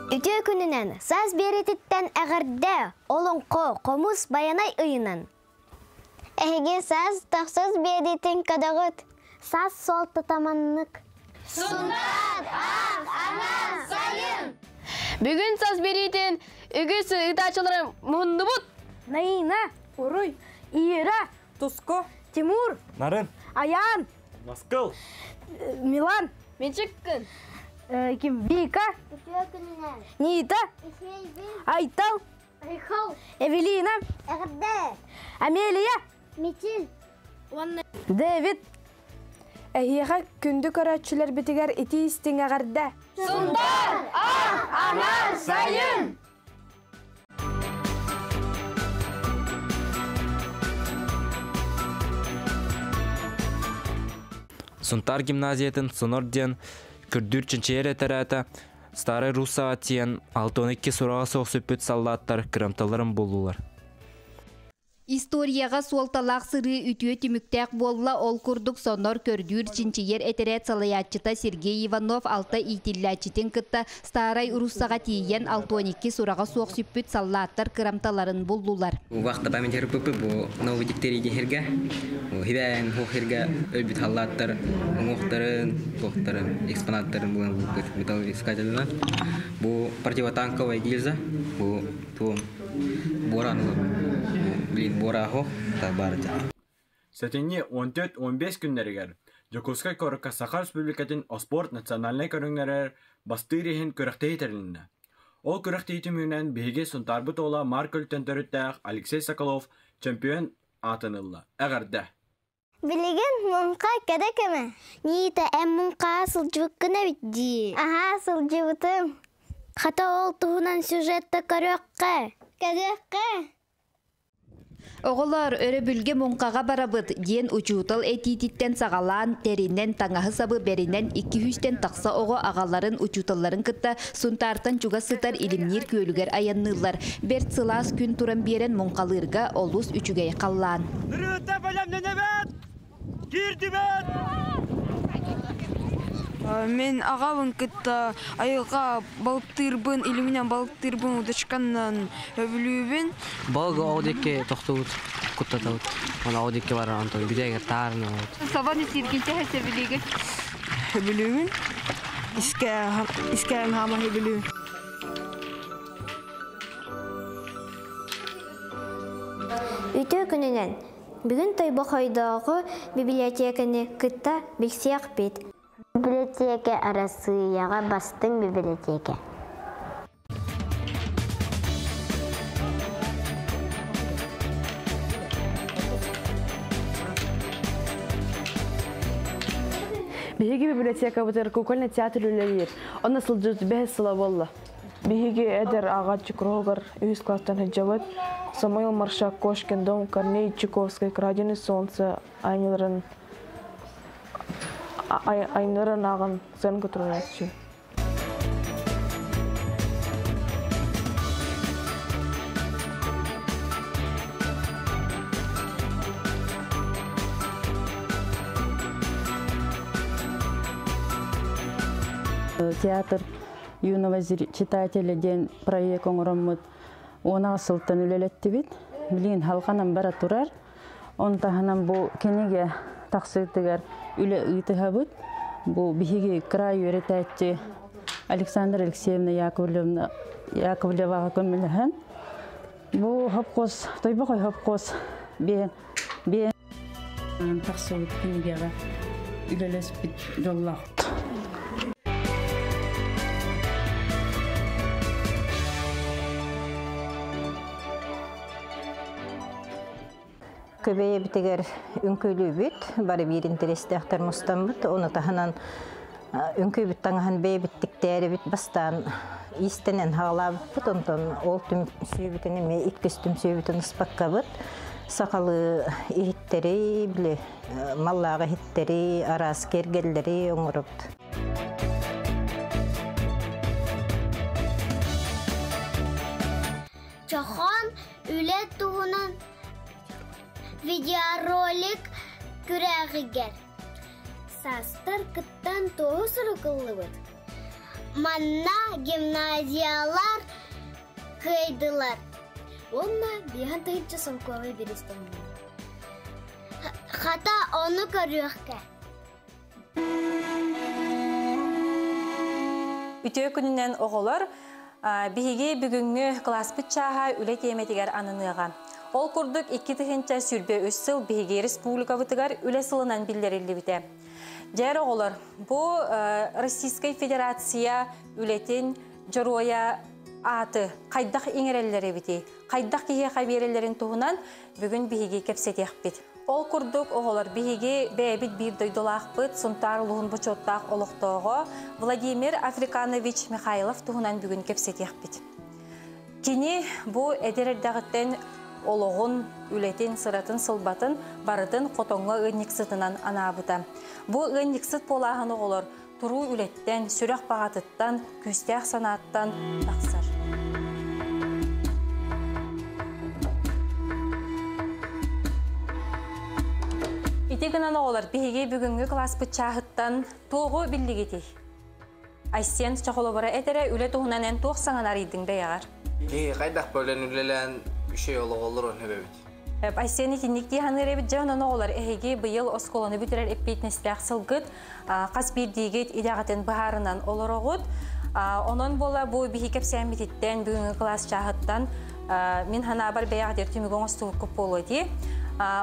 Үтүө күнүнэн, саас биэрититтэн эҕэрдэ, олоҥхо, хомус, байанай ыйынан. Эһиги саас тахсыс биэритин көдөҕүт. Саас суолтата маннык. Сунтаар, аах, анаан, сайын! Бүгүн саас биэриитин үгүс ыытааччылары муһуннубут. Наина, Уруй, Ира, Туску, Тимур, Нарын, Аян, Маскыл, Милан, Менчиккин, ким Вика, Үтүө күнүнэн! Нита, Айтал, Айхал, Эвелина, Эҕэрдэ! Амелия, Мичил, Дэвид. Эһиэхэ күндү көрөөччүлэрбитигэр итии истиҥ эҕэрдэ! Сунтаар, аах, анаан, сайын! Сунтаар гимназиятын Сонор диэн көрдүүр чинчийэр этэрээтэ Старай Руссаҕа тиийэн 62 сураҕа суох сүппүт саллааттар кырамталарын буллулар. Историяҕа суолталаах сырыы үтүө түмүктээх буолла, ол курдук сонор көрдүүр чинчийэр этэрээт салайааччыта Сергей Иванов алта иитиллээччитин кытта Старай Руссаҕа тиийэн 62 сураҕа суох сүппүт саллааттар кырамталарын буллулар. Вахта память РПП бу новый диктерий диһиргэ хибээн хуохиргэ өлбүт халлааттар уҥуохтарын туохтарын экспонаттарын булан булбут металлоискателынан бу противотанковая гильза бу туом Буораан Блин, буорааһо баарыта. Сэтинньи 14-15 күннэригэр Дьокуускай куоракка Саха Республикатын оспуорт национальнай көрүҥнэригэр бастыыр иһин күрэхтэһии тэрилиннэ. Ол күрэхтэһии түмүгүнэн биһиги Сунтаарбыт уола Марк Өлтөн төрүттээх Алексей Соколов чемпион аатын ылла. Эҕэрдэ! Билигин муҥха кэрэ кэмэ. Нита, эн муҥхаҕа сылдьыбыккын эбит дии. Аһаа, сылдьыбытым. Хата ол туһунан сюжетта көрүөххэ. Көрүөххэ. Оҕолор, өрөбүлгэ муҥхаҕа барабыт, диэн учуутал этиититтэн саҕалаан, тэринэн, таҥаһы-сабы бэринэн икки сүүстэн тахса оҕо аҕаларын, учууталларын кытта Сунтаартан чугас сытар Илимниир күөлүгэр айанныыллар. Бэрт сылаас күн туран биэрэн муҥхалыырга олус үчүгэй халлаан. Нырыыта бэлэмнэнэбэт! Киирдибэт! Мин аҕабын кытта айылҕа балыктыырбын, илиминэн балыктыырбын, удочканнан өбүлүүбүн. Балыгы ол диэки тохтубут, куттатабыт. Оны ол диэки баран онтон бүтээгэр таарына олорбут. Собону сииргинчэ сөбүлүүгүн? Сөбүлүүбүн. Искэ искээн хаама сөбүлүүбүн. Үтүө күнүнэн! Бүгүн Тойбохойдооҕу библиотеканы кытта билсиэхпит. Библиотека Арассыыйаҕа бастыҥ библиотека. Биһиги библиотекабытыгар кукольный театр үлэлиир. Онно сылдьыбыт бэһис сыла буолла. Биһиги эдэр ааҕааччы кругар үһүс класстан сылдьабыт. Самуил Маршак, Кошкин дом, Корней Чуковскай, Краденое солнце айымньыларын айымньыларын ааҕан сценка туруорааччы. Театр юного читателя диэн проект оҥороммут уон сылтан үлэлэттибит. Билигин халҕанан бара турар. Он таһынан бу кинигэ тахсыытыгар үлэ ыытыһабыт. Бу биһиги край үөрэтээччи Александра Алексеевна Яковлевна Яковлеваҕа көмөлөһөн бу хопкос Тойбохой хопкос биэн биэн тахсыбыт кинигэҕэ үлэлэспит дьоллоохпут. Көбөйөбүтүгэр үҥкүүлүүбүт, бары биир интэриэстээхтэр мустаммыт, ону таһынан үҥкүүбүт таҥаһын бэйэбит тиктээрибит бастаан иистэнэн хаалаабыппыт, онтон ол түмсүүбүтүн эмиэ иккис түмсүүбүтүн ыспаккабыт сахалыы иһиттэри, били маллааҕы иһиттэри, араас киэргэллэри оҥоробут. Чохон үлэ туһунан видеоролик күрэҕигэр саастар кыттан туоһу сурукуллубут. Манна гимназиялар кыайдылар. Уонна биэһэн тыһыынча солкуобай бириистэннилэр. Хата ону көрүөххэ. Үтүө күнүнэн оҕолор, биһиги бүгүҥҥү кылааспыт чааһа үлэ тиэмэтигэр ананыаҕа. Ол курдук 2023 сыл биһиги республикабытыгар үлэ сылынан биллэриллибитэ. Дьэр оҕолор, бу Российскай Федерация үлэтин дьоруойа ааты хайдах иҥэрэллэр эбитий, хайдах киһиэхэ биэрэллэрин туһунан бүгүн биһиги кэпсэтиэхпит. Ол курдук, оҕолор биһиги бэйэбит биир дойдулаахпыт Сунтаар улууһун бочуоттаах олохтооҕо Владимир Африканович Михайлов туһунан бүгүн кэпсэтиэхпит. Кини бу эдэр эрдэҕиттэн олоҕун, үлэтин, сыратын-сылбатын барытын хотоҥҥо ыанньыксытынан анаабыта. Бу ыанньыксыт буолааһын оҕолор туруу үлэттэн, сүрэх баҕатыттан, күүстээх санааттан тахсар. Ити гынан оҕолор биһиги бүгүҥҥү кылааспыт чааһыттан туоҕу биллигитий? Айсен чохолоборо этэрэ үлэ туһунан эн туох саҥаны арыйдыҥ бэйэҕэр? Киһи хайдах бөлөн үлэлээн үчүгэй олоҕолорун өбөбүт. Айсен итинник дии саныыр эбит дьэ онон оҕолор эһиги быйыл оскуоланы бүтэрэр эппиэтинэстээх сылгыт хас биирдиигит идэҕитин быһаарынан олороҕут. Онон буола бу биһи кэпсээммититтэн бүгүҥҥү кылаас чааһыттан мин санаабар бэйэҕитигэр түмүгү оҥостубуккут буолуо дии.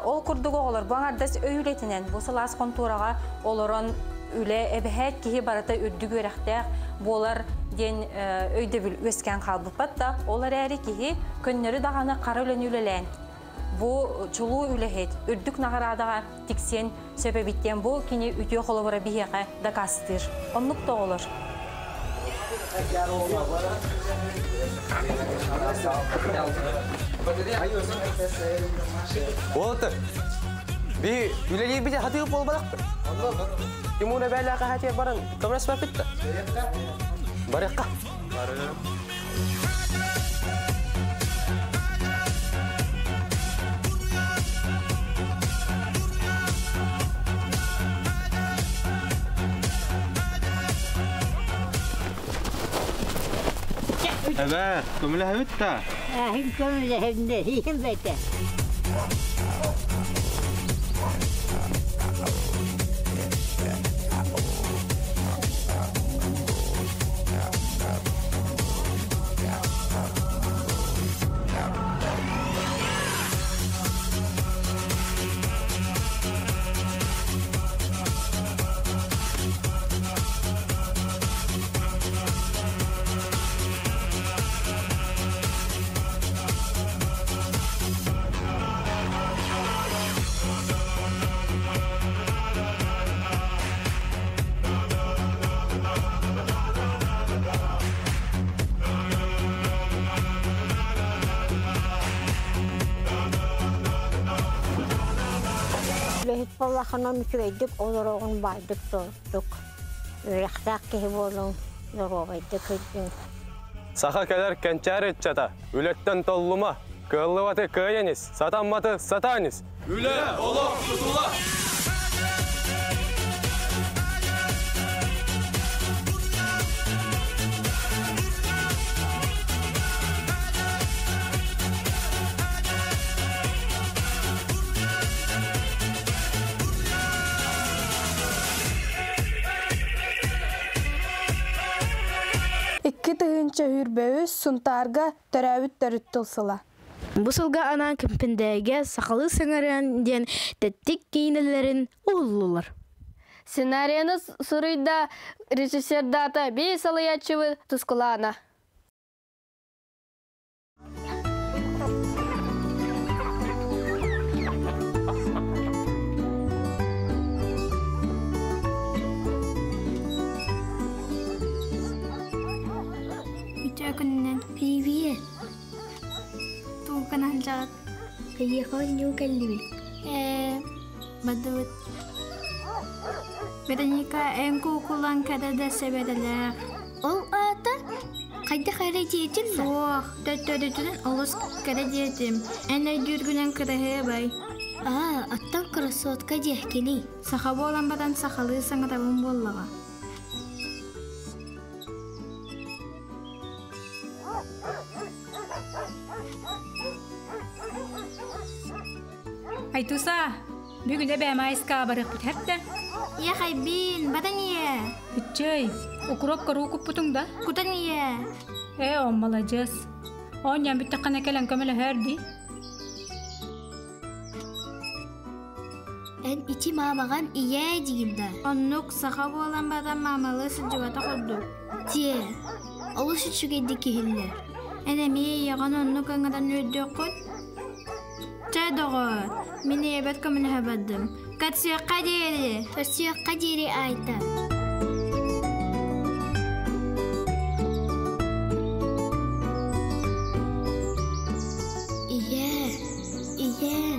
Ол курдук оҕолор бу аҥардас өй үлэтинэн бу сылаас хонтуораҕа олорон үлэ эбэһээт киһи барыта үрдүк үөрэхтээх буолар диэн өйдөбүл үөскээн хаалбыппат да ол эрээри киһи көннөрү даҕаны хара үлэни үлэлээн бу чулуу үлэһит үрдүк наҕараадаҕа тиксиэн сөп эбит диэн бу кини үтүө холобура биһиэхэ дакаастыыр. Оннук да оҕолор. Уолаттар, би үлэлиирбит хатыы буолбатахпыт. Тимур эбээлээхэ хатыа баран көмөлөспөппүт да. Барыахха. Эбээ, көмөлөһөбүт да? Аһын көмөлөһөмнө, иһин бэтэ. Үлэһит буоллаххына үчүгэйдик олороҕун баайдык толуктук. Үөрэхтээх киһи буолуҥ, доруобайдык сылдьыҥ. Саха кэлэр кэнчээри ыччата, үлэттэн толлума, кыаллыбаты кыайан ис, сатамматы сатаан ис. Үлэ, олох тутула! 2 тыһыынча сүүрбэ үс Сунтаарга төрөөбүт төрүт тыл сыла. Бу сылга анаан Кэмпэндээйигэ сахалыы саҥарыан диэн тэттик киинэлэрин уһуллулар. Сценарияны суруйда режиссердаата бии салайааччыбыт Тускулаана. Үтүө күнүнэн. Привет. Тугунан дьаҕыт. Эйиэхэ оонньуу кэллибит. Ээ, бардыбыт. Вероника, эн куукулаҥ кэрэ да сэбэрэлээх. Ол аата хайдах эрэ диэтим да? Суох, төттөрүтүн олус кэрэ диэтим. Эн өйдүүргүнэн кыраһыабай. Аа, оттон красотка диэхкиний. Саха буолан баран сахалыы саҥарабын буоллаҕа. Айтуса, бүгүн эбээ Маайыскаҕа барыахпыт һэртэ. Ийэ хайбин, батан ийэ. Иччэй, укроп коруу куппутуҥ да? Кутан ийэ. Ээ, о, маладьыас. Оонньоон бүттэххинэ кэлэн көмөлөһөөр дии. Эн ити маамаҕын ийээ диигин да? Оннук саха буолан баран маамалыы сылдьыбатах ордук. Тиэ, олус үчүгэйдик иһиллэр. Эн эмиэ ийэҕин оннук ыҥыран үөрдүөххүн? Чэ, доҕоор, мин ийэбэр көмөлөһө бардым. Көрсүөххэ диэри! Көрсүөххэ диэри, Айта. Ийээ, ийээ,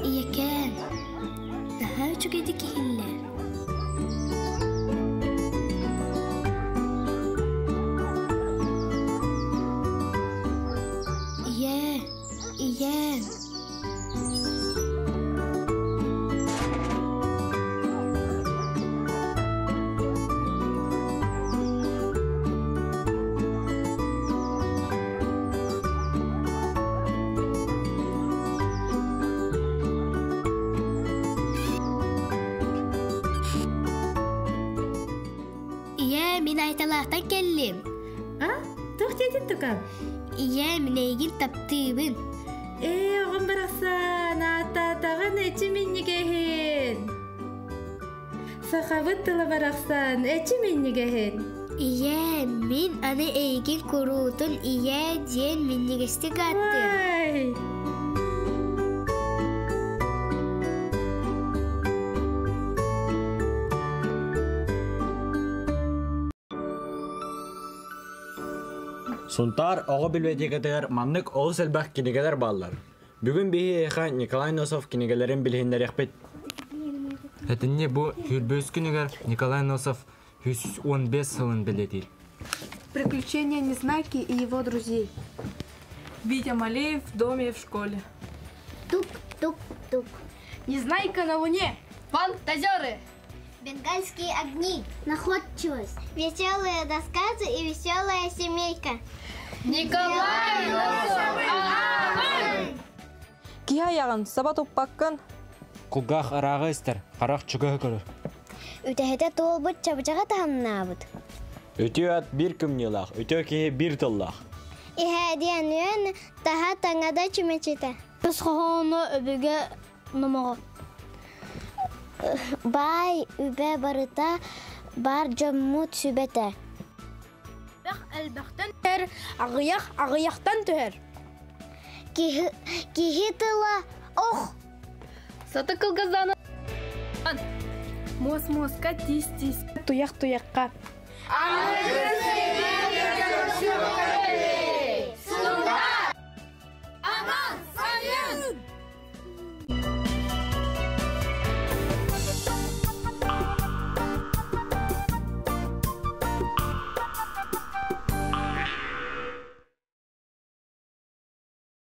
ийэкээм, наһаа үчүгэйдик иһиллэр. Ийээ, ийээ. Ийээ, мин Айталаахтан кэллим. А? Туох диэтин тукам? Ийээ, мин эйигин таптыыбын. Ээ, оҕом барахсан, ааттаатаҕын эчи минньигэһин. Сахабыт тыла барахсан, эчи минньигэһин. Ийээ, мин аны эйигин куруутун ийээ диэн минньигэстик ааттыам. Ай! Сунтаар оҕо библиотекатыгар маннык олус элбэх кинигэлэр бааллар. Бүгүн биһиэхэ Николай Носов кинигэлэрин билиһиннэриэхпит. Этинни бу хүрбүс күнүгэр Николай Носов 115 сылын бэлиэтиир. Приключения Незнайки и его друзей. Витя Малеев в доме и в школе. Тук-тук-тук. Незнайка на Луне. Фантазеры. Бенгальские огни. Находчивость. Веселые рассказы и веселая семейка. Николай Носов! Киһи айаҕын саба туппаккын. Кулгаах арааҕы истэр, харах чугаһы көрөр. Үтэһэтэ туолбут чабычаҕа таһымнаабыт. Үтүө ат биир кымньыылаах, үтүө киһи биир тыллаах. Иһээдиэн үөн таһа таҥада чүмэчитэ. Өс хоһооно өбүгэ номоҕо. Баай үбэ барыта бар дьоммут сүбэтэ. Элбэхтэн түһэр, аҕыйах аҕыйахтан түһэр. Киһи, киһи тыла ох. Саты кылгаздааны. Муос-муоска, тиис-тиис. Туйах-туйахха. Аныгы